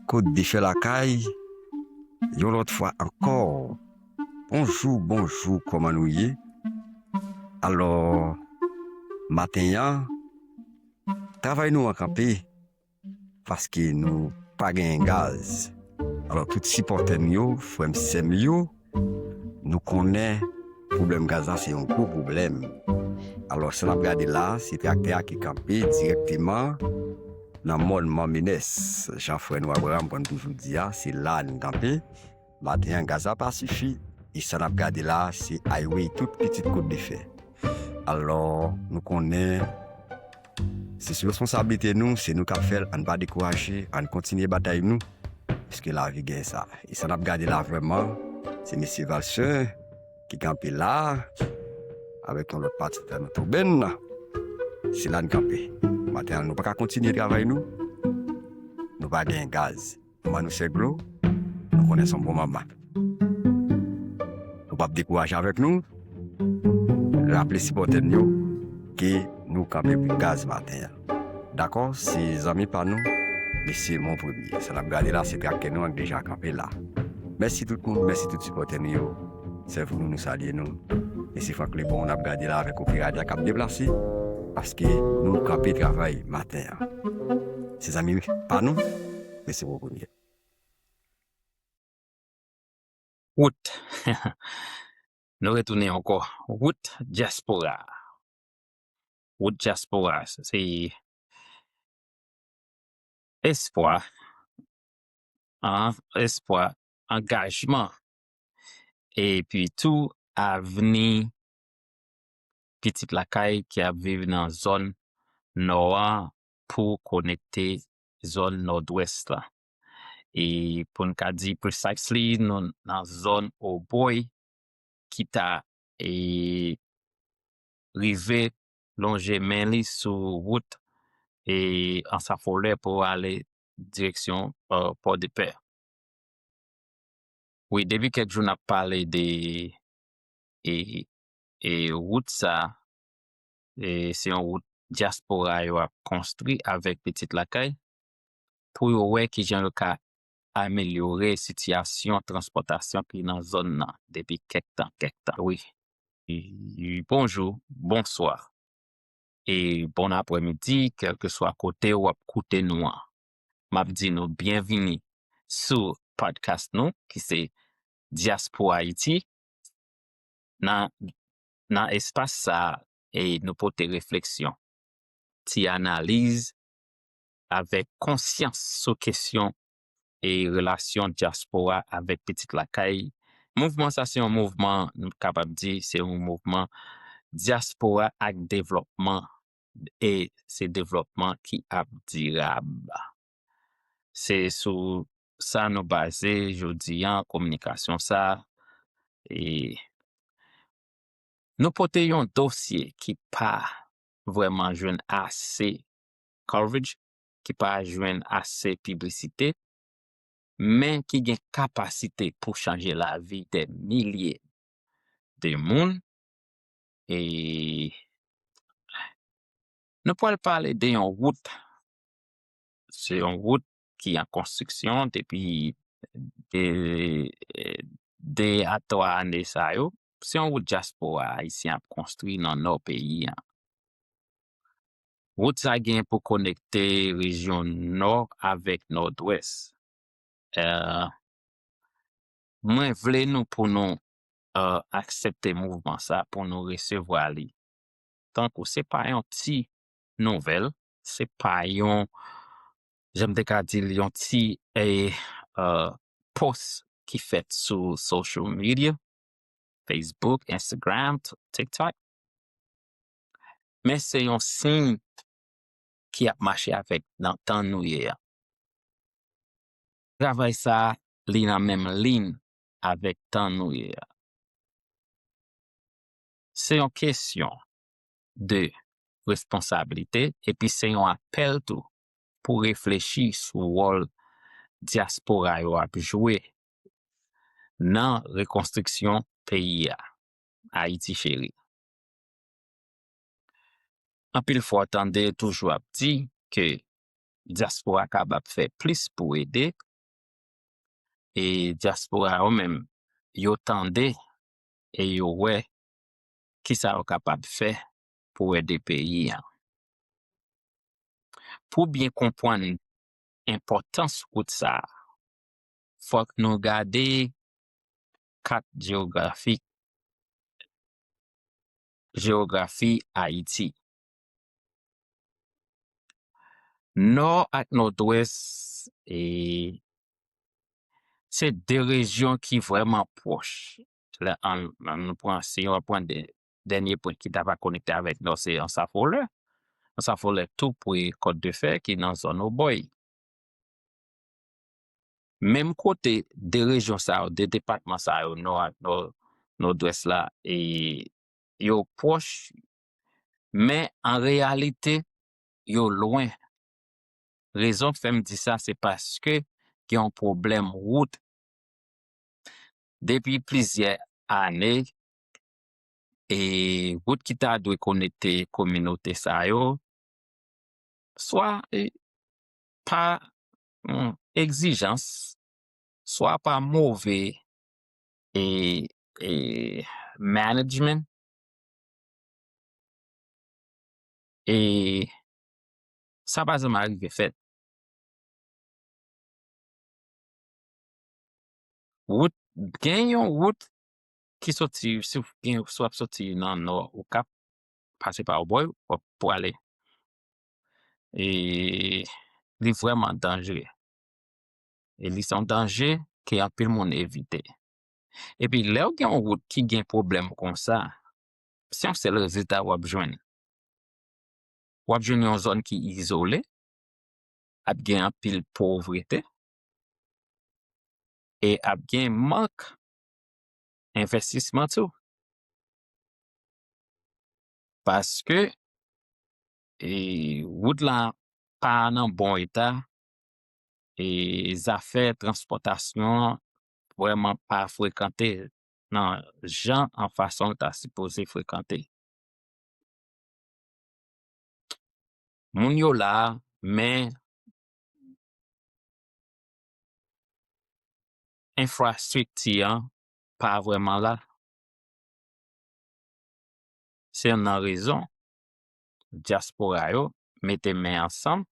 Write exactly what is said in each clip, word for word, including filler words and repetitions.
Kout Dife Lakay, yon lòt fwa ankò. Bonjou, bonjou, kòman nou ye? Alò, maten an, travay nou an kanpe, paske nou pa genyen gaz. Alò, tout sipòtè m yo, frè m, sè m yo, nou konnen pwoblèm gaz la se yon gwo pwoblèm. Alò, sa n ap gade la, se traktè a ki kanpe dirèkteman nan mòn Manmenès. Jan frè nou Abraham konn toujou di a, se la n kanpe. Maten an, gaz la pa sifi. E sa n ap gade la, se highway tout pitit Kout Dife. Alò, nou konnen se sou responsablite nou, se nou k ap fè l, ann pa dekouraje, ann kontinye batay nou, piske lavi gen sa. E sa n ap gade la vrèman, se mesye Valcin ki kanpe la, avèk yon lòt pati tan nou Tobenn. Se la n kanpe. Maten an, nou pa ka kontinye travay nou, nou pa gen gaz. Manman nou Sèglo, nou konnen se yon bon manman. Nou p ap dekouraje avèk nou. Raple sipòtè n yo ke nou kanpe pou gaz maten an. Dakò, se zanmi pa nou, mesye Mon Premye. Sa n ap gade la, se traktè nou an k deja kanpe la. Mèsi tout moun, mèsi tout sipòtè nou yo. Sèvou nou, nou salye nou. E se Frank Lebon n ap gade la avèk operatè k ap deplase, paske nou kanpe travay maten an. Se zanmi pa nou, mesye Mon Premye. Wout. Nou retounen ankò. Wout dyaspora. Wout dyaspora, se espwa, an, espwa, angajman, epi tou avni pitit lakay ki ap viv nan zòn nò a pou konekte zòn nòdwès la. E pou n ka di precisely, nou nan zòn Obòy ki ta, e, rive lonje men li sou wout, e, Ansafolè pou ale direksyon, e, Pòdepè. Wi, depi kèk jou n ap pale de, e, e, wout sa, e, se yon wout dyaspora yo ap konstwi avèk Pitit Lakay pou yo wè kijan yo ka amelyore sitiyasyon transpòtasyon ki nan zòn nan depi kèk tan, kèk tan. Wi. E, bonjou, bonswa. E bon aprèmidi, kèlkeswa kote w ap koute nou an. M ap di nou byenvini sou podcast nou, ki se Diaspora Haiti. Nan, nan espas sa a, e nou pote refleksyon, ti analiz avèk konsyans sou kesyon e relasyon dyaspora avèk Pitit Lakay. Mouvman sa se yon mouvman, nou kapab di, se yon mouvman dyaspora ak devlòpman, e se devlòpman ki ap dirab. Se sou sa nou baze jodi an, kominikasyon sa, e nou pote yon dosye ki pa vrèman jwenn ase coverage, ki pa jwenn ase piblisite, men ki gen kapasite pou chanje lavi dè milye de moun. E nou pral pale de yon wout. Se yon wout ki an konstriksyon depi de, de a twa ane sa yo. Se yon wout dyaspora ayisyen ap konstwi nan nò peyi an. Wout sa gen pou konekte rejyon nò avèk nòdwès. Eh, mwen vle nou pou nou, eh, aksepte mouvman sa, pou nou resevwa li. Tankou se pa yon ti nouvèl, se pa yon, jan m te ka di l, yon ti, eh, eh, post ki fèt sou social media, Facebook, Instagram, t-, TikTok. Men se yon siy ki ap mache avèk nan tan nou ye a. Travay sa a, li nan menm liy avèk tan nou ye a. Se yon kesyon de responsablite, epi se yon apèl tou pou reflechi sou wòl dyaspora yo ap jwe nan rekonstriksyon peyi a, Ayiti cheri. Anpil fwa w tande toujou ap di ke dyaspora kapab fè plis pou ede, e dyaspora yo menm, yo tande e yo wè kisa yo kapab fè pou ede peyi a. Pou byen konprann enpòtans wout sa a, fòk nou gade kat jewografik, jewografi Ayiti. Nò ak Nòdwès, e, se de rejyon ki vrèman pwòch. Lè an, an nou pran, si w ap pran de, dènye pwen ki ta va konekte avèk Nò, se Anse à Follères. Anse à Follères tou pre Côte de Fer ki nan zòn Obòy. Menm kote de rejyon sa yo, de depatman sa yo, Nò ak Nò, Nòdwès la, e yo pwòch, men an reyalite, yo lwen. Rezon k fè m di sa, se paske gen yon pwoblèm wout. Depi plizyè ane, e wout ki ta dwe konekte kominote sa yo, swa, e, pa, hmm, egzijans, swa pa move, e, e, management, e sa pa janm arive fèt. Wout, gen yon wout ki soti, si w gen, si w ap soti nan Nò, ou ka pase pa Obòy, w ap pwale. E li vrèman danjere. E li se yon danje ke anpil moun evite. Epi lè w gen yon wout ki gen pwoblèm konsa, se yon sèl rezilta w ap jwenn. W ap jwenn yon zòn ki izole, ap gen anpil povrete, e ap gen mank envestisman tou. Paske, e, wout la pa nan bon eta, e zafè transpòtasyon an vrèman pa frekante nan jan an fason l ta sipoze frekante. Moun yo la, men enfrastrikti an pa vrèman la. Se youn nan rezon dyaspora yo mete men ansanm.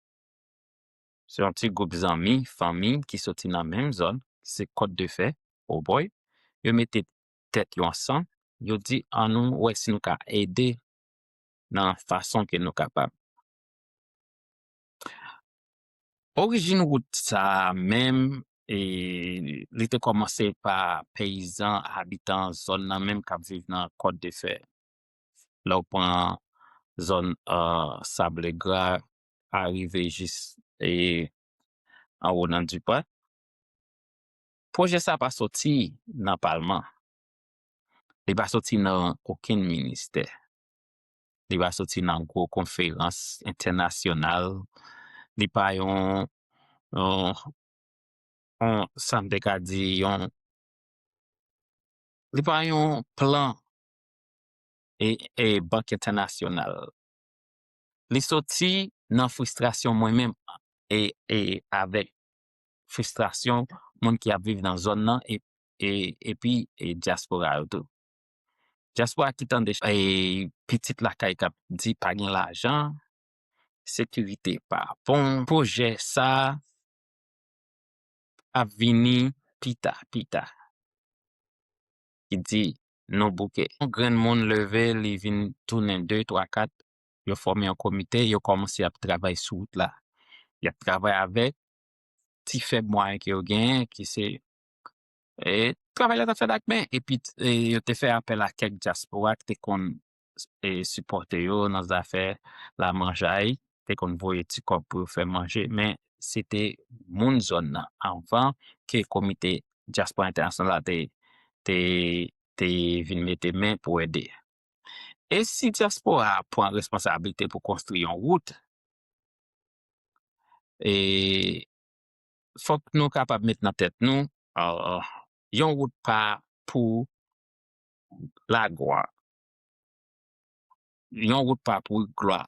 Se yon ti gwoup zanmi, fanmi ki soti nan menm zòn, se Kòt de Fè, Obòy. Yo mete tèt yo ansanm, yo di, "An nou wè si nou ka ede nan fason ke nou kapab." Orijin wout sa a menm, e, li te kòmanse pa peyizan, abitan zòn nan menm k ap viv nan Kòt de Fè. Lè w pran zòn, e, Sable Gra, arive jis, e, anwo nan Diprat. Pwojè sa pa soti nan palman. Li pa soti nan okenn ministè. Li pa soti nan gwo konferans entènasyonal. Li pa yon, yon, yon, sa m te ka di, yon, li pa yon plan e, e bank entènasyonal. Li soti nan fristrasyon mwen menm e, e avèk fristrasyon moun ki ap viv nan zòn nan e, e, epi, e dyaspora yo tou. Dyaspora ki tande, e, pitit lakay k ap di pa gen lajan, sekirite pa bon, pwojè sa ap vini pita, pita. Ki di, "Nou bouke." Yon grenn moun leve, li vin tounen de, twa, kat, yo fòme yon komite, yo kòmanse ap travay sou wout la. Y ap travay avèk ti fèb mwayen ke yo genyen, ki se, e, travay la t ap fèt ak men, epi, e, yo te fè apèl a kèk dyaspora ki te konn, e, sipòte yo nan zafè lamanjay, te konn voye ti kòb pou yo fè manje, men se te moun zòn nan anvan ke Komite Dyaspora Entènasyonal la te, te, te vin mete men pou ede. E si dyaspora a pran responsablite pou konstwi yon wout, e fòk nou kapab met nan tèt nou, a, yon wout pa pou laglwa. Yon wout pa pou glwa.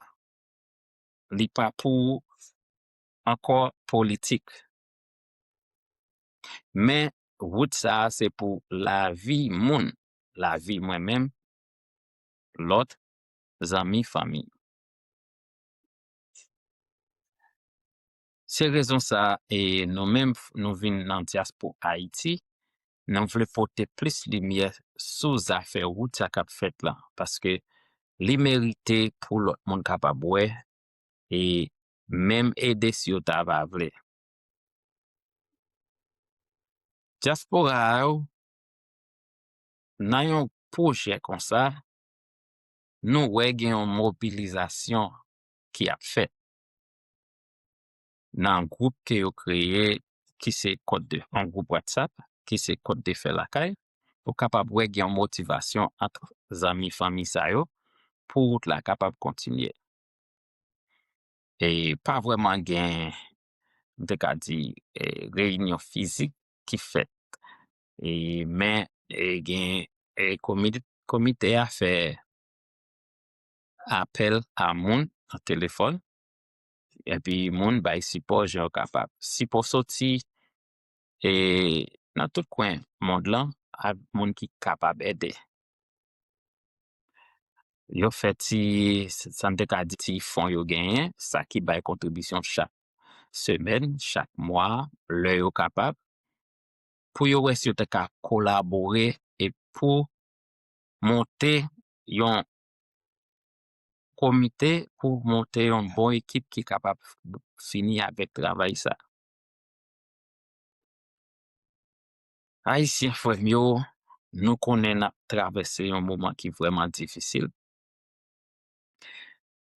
Li pa pou ankò politik. Men wout sa a se pou lavi moun, lavi mwen menm, lòt, zanmi, fanmi. Se rezon sa a, e nou menm, nou vin nan dyaspo Ayiti, nou vle pote plis limyè sou zafè wout sa k ap fèt la, paske li merite pou lòt moun kapab wè, e menm ede si yo ta va vle. Dyaspora a yo, nan yon pwojè konsa, nou wè gen yon mobilizasyon ki ap fèt nan gwoup ke yo kreye, ki se Kòt de, yon gwoup WhatsApp, ki se Kòt de Fè Lakay, ou kapab wè gen yon motivasyon ant zanmi, fanmi sa yo, pou wout la kapab kontinye. E pa vrèman gen, m te ka di, e, reyinyon fizik ki fèt. E, men, e, gen, e, komi-, komite a fè apèl a moun nan telefòn, epi moun bay sipò jan yo kapab. Sipò soti, e, nan tout kwen mond lan, a moun ki kapab ede. Yo fè ti, sa n te ka di, ti fon yo genyen, sa ki bay kontribisyon chak semèn, chak mwa, lè yo kapab, pou yo wè si yo te ka kolabore e pou monte yon komite, pou monte yon bon ekip ki kapab fini avèk travay sa. Ayisyen frè m yo, nou konnen n ap travèse yon moman ki vrèman difisil.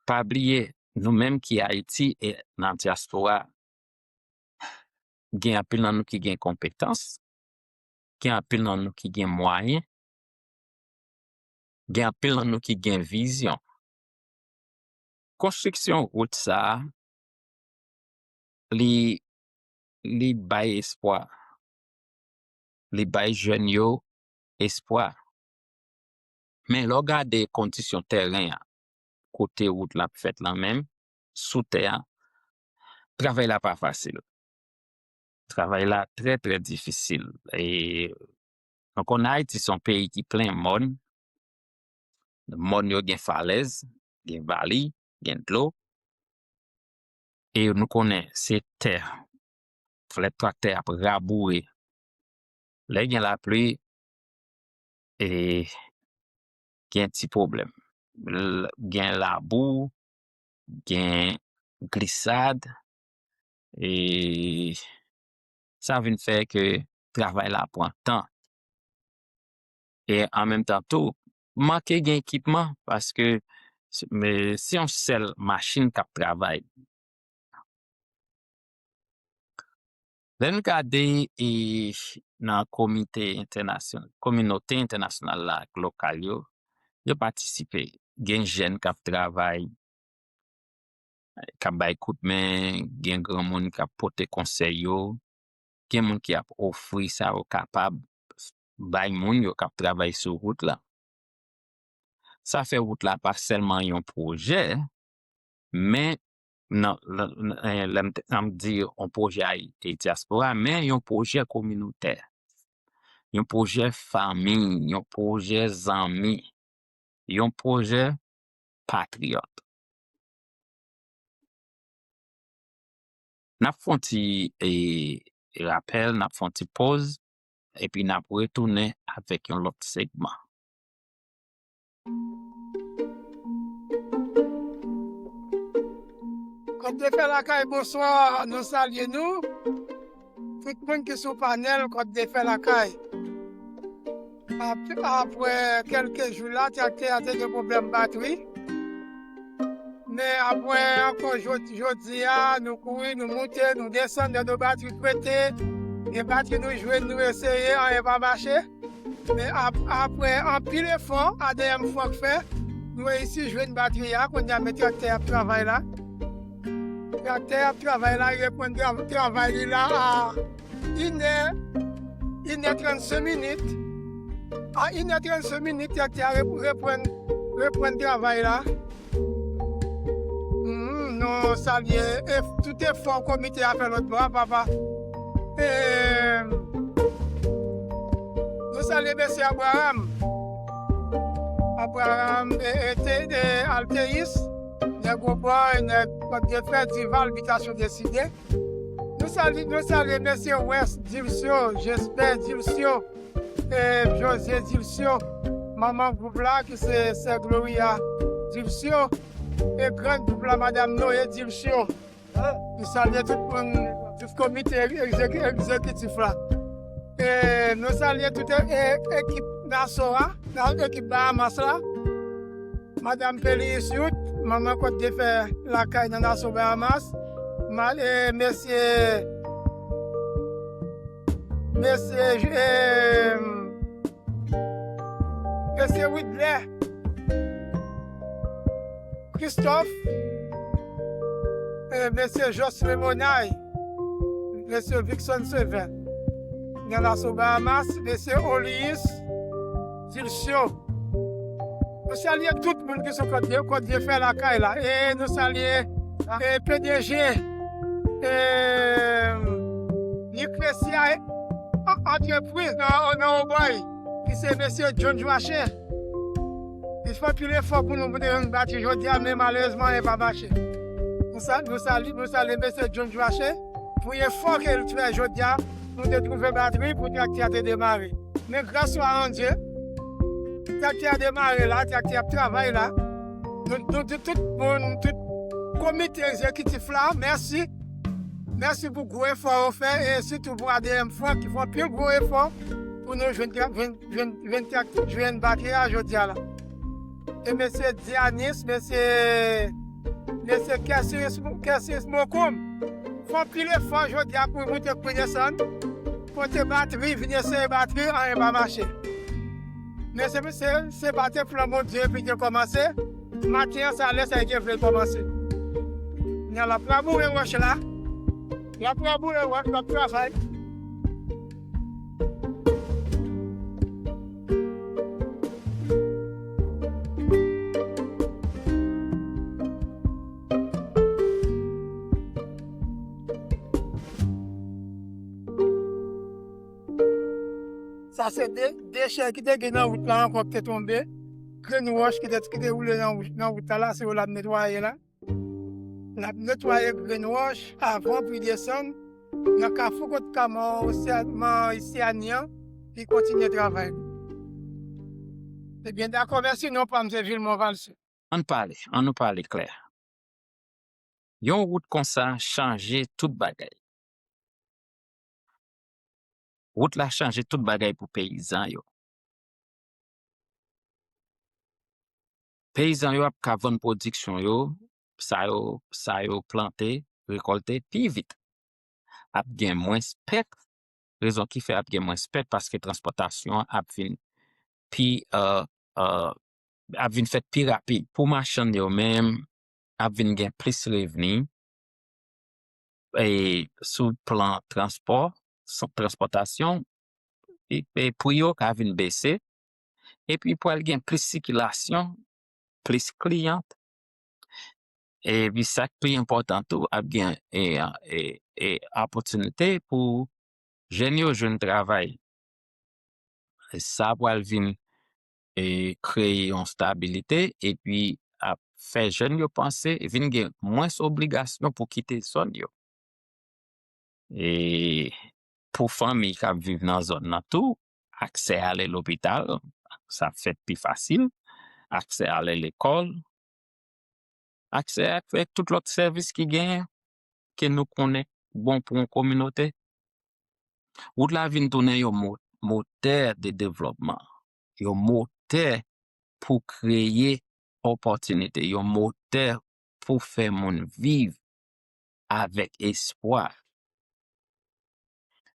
Pa bliye, nou menm ki Ayiti e nan dyaspora, gen anpil nan nou ki gen konpetans, gen anpil nan nou ki gen mwayen, gen anpil nan nou ki gen vizyon. Konstriksyon wout sa a, li, li bay espwa. Li bay jèn yo espwa. Men lè w gade kondisyon tèren an, kote wout la ap fèt lan menm, sou tè a, travay la pa fasil. Travay la trè, trè difisil. E nou konnen Ayiti se yon peyi ki plen mòn. Mòn yo gen falèz, gen vali, gen dlo. E nou konnen se tè. Lè traktè ap raboure, lè gen lapli, e gen ti pwoblèm. L-, gen labou, gen glisad, e sa vin fè ke travay la pran tan. E an menm tan tou, manke gen ekipman, paske se, men, se yon sèl machin k ap travay. Lè n gade, e, nan komite entènasyon-, kominote entènasyonal la ak lokal yo, yo patisipe. Gen jèn k ap travay, k ap bay kout men, gen granmoun k ap pote konsèy yo, gen moun ki ap ofri sa yo kapab bay moun yo k ap travay sou wout la. Sa fè wout la pa sèlman yon pwojè, men nan, nan, nan, eh, lè m te, lè m di yon pwojè a, e dyaspora, men yon pwojè kominotè, yon pwojè fanmi, yon pwojè zanmi, yon pwojè patriyòt. N ap fè yon ti, e, rapèl, n ap fè yon ti poz, epi n ap retounen avèk yon lòt segman. Kòt de Fè Lakay, bonswa, nou salye nou. Tout moun ki sou panèl Kòt de Fè Lakay. Ap-, apre kèlke jou la, traktè a te gen pwoblèm batri. Men apre ankò jodi, jodi a, nou kouri, nou moute, nou desann, lè nou batri pete, gen batri nou jwenn, nou eseye, anyen pa mache. Men ap-, apre anpil efò, A D M Frank fè, nou reyisi jwenn batri a, kounye a men traktè ap travay la. Traktè ap travay la, li reprann tra-, travay li la a inè, inè trannsenk minit. A inè trannsenk minit, traktè a rep-, reprann, reprann travay la. Hmm, Nou salye e, tout efò komite a fè lòt bò a, papa. E, nou salye mesye Abraham. Abraham e, e, te, e, Alteyis, nèg Wopòy, nèg Kòt de Fè, Dival, Bitasyon Deside. Nou salye, nou salye mesye Wès Dilsyo, Jespè Dilsyo, e, Jose Dilsyo, manman gwoup la ki se sè Gloria Dilsyo, e grann gwoup la, madam Noye Dilsyo. Nou salye tout moun, tout komite egzeki-, egzekitif la. E nou salye tout e, e, ekip Naso a, na-, ekip Bahamas la. Madam Pelius Youth, manman Kòt de Fè lakay nan Naso Bahamas. Ma-, e, mesye, mesye, e, mesye Widley Christophe, e, mesye Josué Monay, mesye Vicson Seven, nan Naso Bahamas, mesye Olius Dilsyo. Nou salye tout moun ki sou Kòt de, Kòt de Fè lakay la. E nou salye, e, P D G, e, Lucretia, e, antrepriz nan, nan Wopòy, ki se mesye John Joachim. Li fè anpil efò pou nou, pou nou jwenn batri jodi a, men malerezman, li pa mache. Nou sa-, nou salye, nou salye mesye John Joachim pou efò ke l fè jodi a, nou te twouve batri pou traktè a te demare. Men gras a Bondye, traktè a demare la, traktè ap travay la. Nou, nou di tout moun, tout komite egzekitif la, mèsi. Mèsi pou gwo efò yo fè, e sitou pou A D M Frank ki fè anpil gwo efò pou nou jwenn, jwenn, jwenn, jwenn batri a jodi a la. E mesye Dianis, mesye, mesye Cassius, Cassius Mocombe fè anpil efò jodi a pou moute, pou desann, pote batri, vin eseye batri, anyen pa mache. Men se, se, se pa te plan Bondye epi te kòmanse. Maten an, sa lè sa te vle l kòmanse. Kounye a l ap raboure wòch la. L ap raboure wòch, l ap travay. Sa se de, dechè ki te gen nan wout la ankò ki te tonbe. Grenn wòch ki te, ki te woule nan wout, nan wout la, la, se yo l ap netwaye la. N ap netwaye grenn wòch avan pli desanm nan kafou kot Kaman Osyani an, li kontinye travay li. Ebyen, dakò, mèsi, non pa m se Vilmont Valcin. Ann pale, ann nou pale klè. Yon wout konsa chanje tout bagay. Wout la chanje tout bagay pou peyizan yo. Peyizan yo ap ka vann pwodiksyon yo, sa yo, sa yo plante, rekòlte pi vit. Ap gen mwens pèt. Rezon ki fè ap gen mwens pèt, paske transpòtasyon an ap vin pi, euh, euh, ap vin fèt pi rapid. Pou machann yo menm, ap vin gen plis revni, e sou plan transpò, sou transpòtasyon, e, e pri yo ka vin bese, epi pral gen plis sikilasyon, plis kliyan, epi sa k pi enpòtan tou, ap gen, e, e, e, opòtinite pou jèn yo jwenn travay. E sa pral vin, e, kreye yon stabilite, epi ap fè jèn yo panse, vin gen mwens obligasyon pou kite zòn yo. E pou fanmi k ap viv nan zòn nan tou, aksè ale lopital, sa ap fèt pi fasil, aksè ale lekòl, aksè ak, ak tout lòt sèvis ki genyen, ke nou konnen bon pou yon kominote. Wout la vin tounen yon mo-, motè de devlòpman, yon motè pou kreye opòtinite, yon motè pou fè moun viv avèk espwa.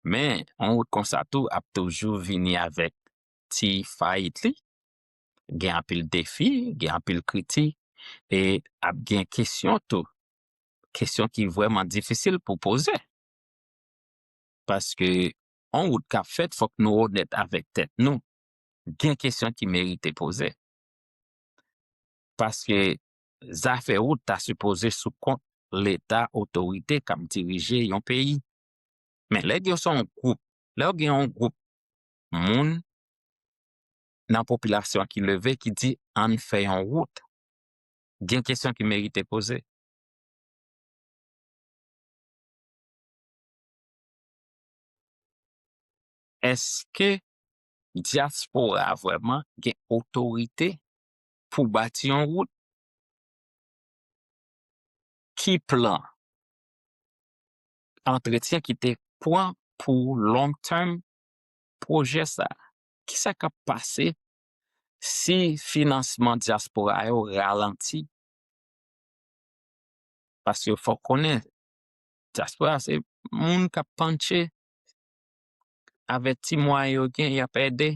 Men, yon wout konsa tou ap toujou vini avèk ti fayit li, gen anpil defi, gen anpil kritik, e ap gen kesyon tou. Kesyon ki vrèman difisil pou poze. Paske yon wout k ap fèt, fòk nou onèt avèk tèt nou. Gen kesyon ki merite poze. Paske zafè wout ta sipoze sou kont Leta, otorite k ap dirije yon peyi. Men lè yo se yon gwoup, lè w gen yon gwoup moun nan popilasyon an ki leve, ki di, "Ann fè yon wout," gen kesyon ki merite poze. Èske dyaspora a vrèman gen otorite pou bati yon wout? Ki plan antretyen ki te pran pou long term pwojè sa a? Kisa k ap pase si finansman dyaspora yo ralanti? Paske fòk konnen, dyaspora se moun k ap pantche avèk ti mwayen yo gen, y ap ede.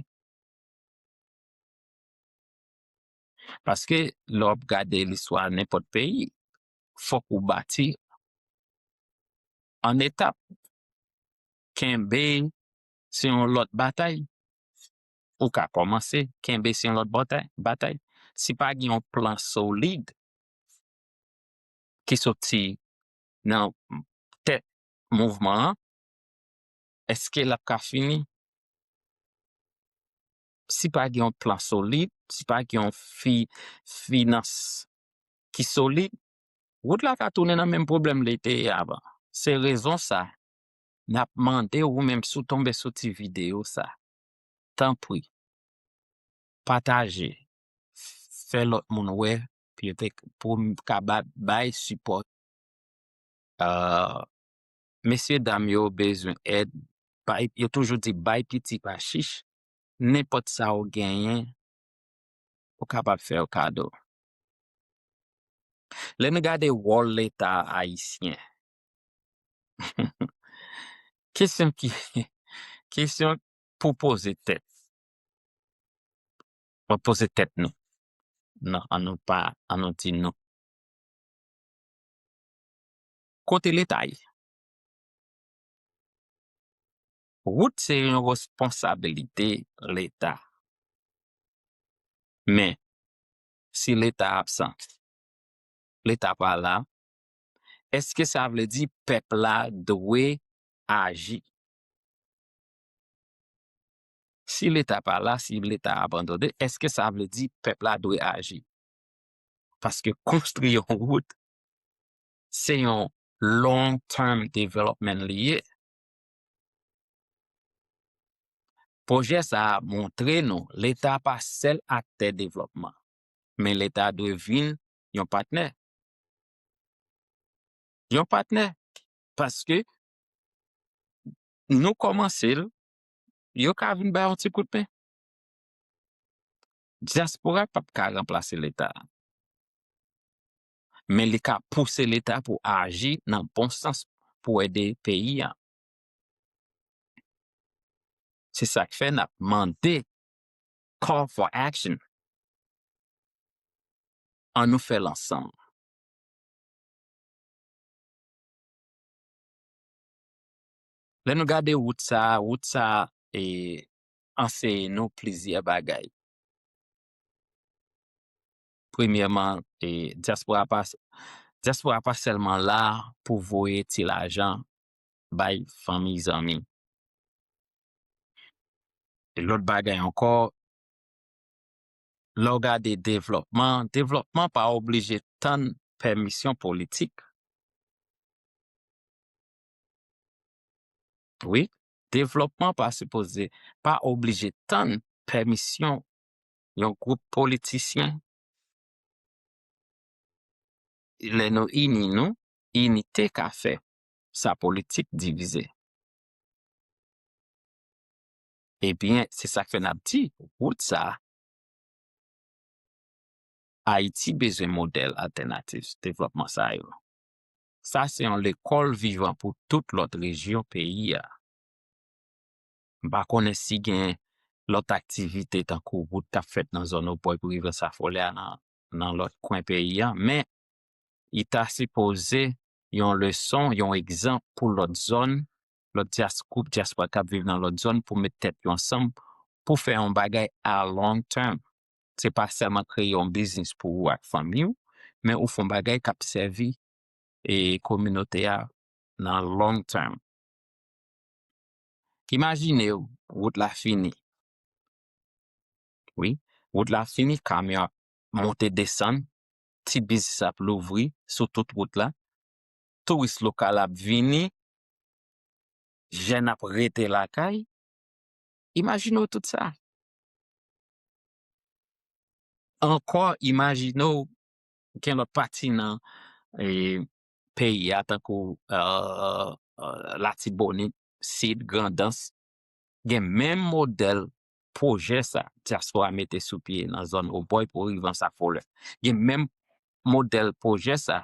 Paske lè w ap gade listwa nenpòt peyi, fòk ou bati an etap. Kenbe se yon lòt batay. Ou ka kòmanse, kenbe se yon lòt batay, batay. Si pa gen yon plan solid ki soti nan tèt mouvman an, èske l ap ka fini? Si pa gen yon plan solid, si pa gen yon fi, finans ki solid, wout la ka tounen nan menm pwoblèm li te ye avan. Se rezon sa, n ap mande ou menm si w tonbe sou ti videyo sa, tanpri, pataje, fè lòt moun wè, pou yo te, pou m ka ba, bay sipò. Ah, mesye dam yo bezwen èd, bay, yo toujou di, "Bay piti pa chich," nenpòt sa w genyen, ou kapab fè yo kado. Lè nou gade wòl Leta ayisyen, kesyon ki, kesyon pou poze tèt, pou poze tèt nou. Non, an nou pa, an nou di nou. Kote Leta ye? Wout se yon responsabilite Leta. Men, si Leta absan, Leta pa la, èske sa vle di pèp la dwe aji? Si Leta pa la, si Leta abandone, èske sa vle di pèp la dwe aji? Paske konstwi yon wout, se yon long term development li ye. Pwojè sa a montre nou Leta pa sèl aktè devlòpman, men Leta dwe vin yon patnè. Yon patnè, paske nou kòmanse l, yo ka vin bay yon ti kout men. Dyaspora p ap ka ranplase Leta, men li ka pouse Leta pou aji nan bon sans pou ede peyi a. Se sa k fè n ap mande call for action. An nou fè l ansanm. Lè nou gade wout sa a, wout sa a, e, anseye nou plizyè bagay. Premyèman, e, dyaspora pa, dyaspora pa sèlman la pou voye ti lajan bay fanmi, zanmi. E lòt bagay ankò, lè w gade devlòpman, devlòpman pa oblije tann pèmisyon politik. Wi, devlòpman pa sipoze, pa oblije tann pèmisyon yon gwoup politisyen. Lè nou ini nou, inite ka fè sa politik divize. Ebyen, se sa k fè n ap di, wout sa a, Ayiti bezwen modèl altènatif devlòpman sa yo. Sa se yon lekòl vivan pou tout lòt rejyon peyi a. M pa konnen si gen lòt aktivite tankou wout k ap fèt nan zòn Obòy pou rive Safolè a nan, nan lòt kwen peyi a, men li ta sipoze yon leson, yon egzanp pou lòt zòn, lòt dyas-, gwoup dyaspora k ap viv nan lòt zòn pou met tèt yo ansanm pou fè yon bagay a long term. Se pa sèlman kreye yon biznis pou ou ak fanmi w, men ou fè yon bagay k ap sèvi e kominote a nan long term. Imajine w, wout la fini. Wi, wout la fini, kamyon ap monte desann, ti biznis ap louvri sou tout wout la, touris lokal ap vini, jèn ap rete lakay. Imajine w tout sa. Ankò, imajine w gen lòt pati nan, eh, peyi a, tankou, eh, eh, Latibonit, Sid, Grandans, gen menm modèl pwojè sa, dyaspora mete sou pye nan zòn Obòy pou rive Anse à Follet. Gen menm modèl pwojè sa.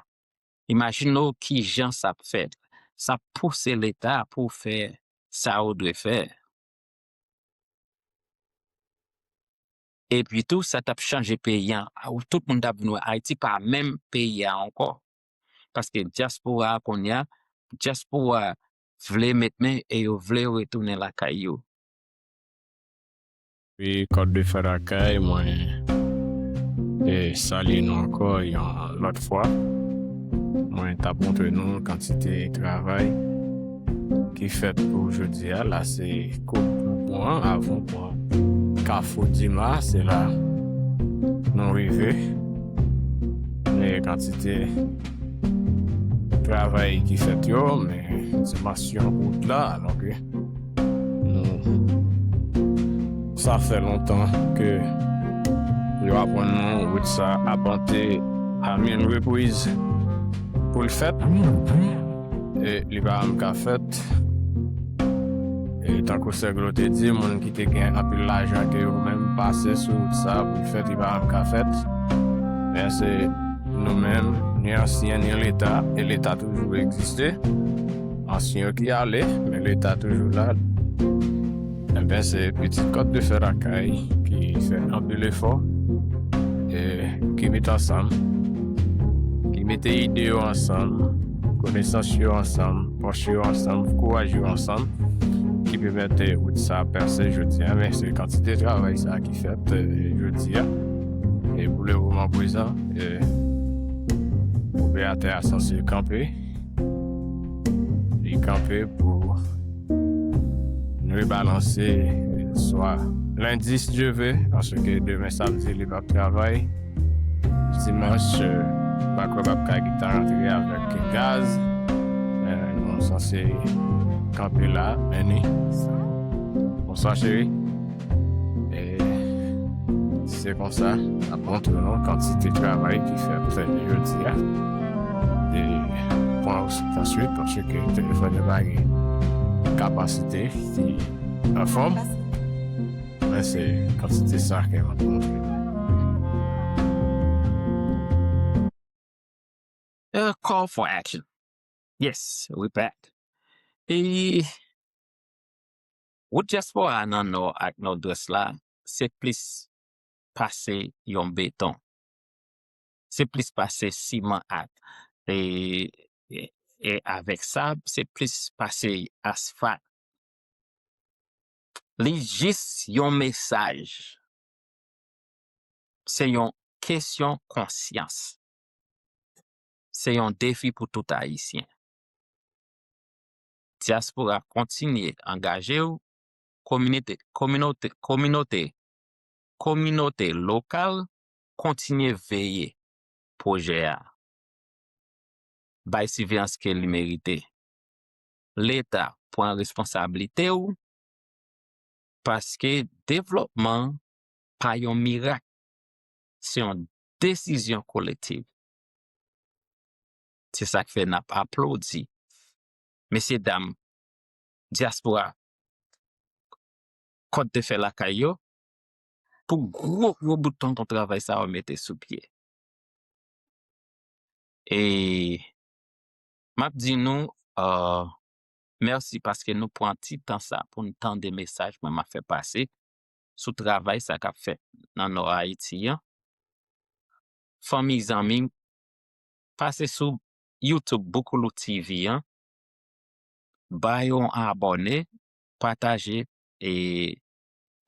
Imajine w ki jan sa ap fèt. Sa ap pouse Leta pou fè sa yo dwe fè. Epi tou, sa t ap chanje peyi a. Tout moun t ap vin wè Ayiti pa menm peyi a ankò. Paske dyaspora a kounye a, dyaspora vle met men e yo vle retounen lakay yo. Wi, Kòt de Fè Lakay, mwen, e, salye nou ankò yon lòt fwa. Mwen t ap montre nou kantite travay ki fèt pou jodi a. La, se kout pon an, avan pon an. Kafou Dima, se la nou rive. Men kantite travay ki fèt yo, men dimansyon wout la, alò ke nou, sa fè lontan ke yo aprann nou wout sa apante a mil repriz pou l fèt. E li pa janm ka fèt. E tankou Sè Glo te di, moun ki te gen anpil lajan ke yo menm pase sou wout sa pou l fèt, li pa janm ka fèt. Men se nou menm, ni ansyen, ni Leta, e Leta toujou egziste. Ansyen yo ki ale, men Leta toujou la. Enben, se pitit Kòt de Fè Lakay ki fè anpil efò, e ki met ansanm, ki mete ide yo ansanm, konesans yo ansanm, fòs yo ansanm, kouraj yo ansanm, ki pèmèt, e, wout sa pèse jodi a. Men se kantite travay sa ki fèt, e, jodi a. E pou le moman prezan, e, operatè a sanse kanpe. Li kanpe pou n rebalanse swa lendi, si Dye vle, paske demen samdi li p ap travay. Dimanch, e, m pa kwè m ap ka gentan rantre avèk gaz. Men nou sanse kanpe la, men ni. Bonswa, cheri. E se konsa, n ap montre nou kantite travay ki fèt jodi a. E pran w sou tansyon, paske telefòn yo pa gen kapasite ki anfòm. Men se kantite sa ke m ap montre nou. A call for action. Yes, we back. E wout dyaspora a nan Nò ak Nòdwès la, se plis pase yon beton. Se plis pase siman ak, e, e, e avèk sab, se plis pase asfalt. Li jis yon mesaj. Se yon kesyon konsyans. Se yon defi pou tout Ayisyen. Dyaspora, kontinye angaje w, kominote, kominote, kominote, kominote lokal, kontinye veye pwojè a. Bay siveyans ke li merite. Leta, pran responsablite w, paske devlòpman pa yon mirak, se yon desizyon kolektif. Se sa k fè n ap aplodi mesyedam dyaspora Kòt de Fè Lakay yo pou gwo, gwo bout tonton travay sa yo mete sou pye. E m ap di nou, e, mèsi paske nou pran ti tan sa pou n tande mesaj mwen m ap fè pase sou travay sa k ap fèt nan Nò Ayiti an. Fanmi, zanmi, pase sou YouTube Boukoulou T V an, ba yo yon abòne, pataje, e,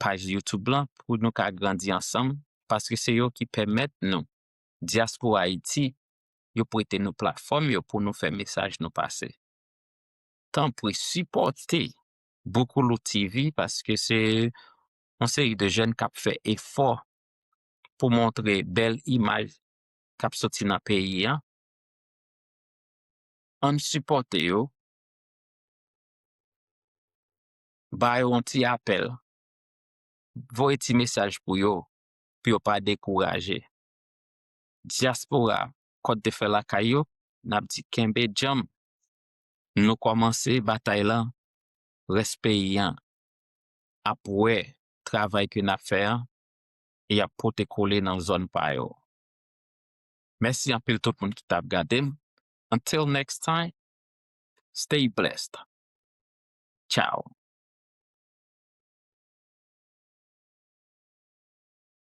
paj YouTube lan pou nou ka grandi ansanm, paske se yo ki pèmèt nou, dyaspora Ayiti, yo prete nou platfòm yo pou nou fè mesaj nou pase. Tanpri, sipòte Boukoulou T V paske se yon seri de jèn k ap fè efò pou montre bèl imaj k ap soti nan peyi an. Ann sipòte yo, ba yo yon ti apèl, voye ti mesaj pou yo, pou yo pa dekouraje. Dyaspora, kòd te fè lakay yo, n ap di kenbe djanm. Nou kòmanse batay lan, rès peyi an ap wè travay ke n ap fè an, e y ap pote kole nan zòn pa yo. Mèsi anpil tout moun ki t ap gade m. Until next time, stay blessed. Ciao.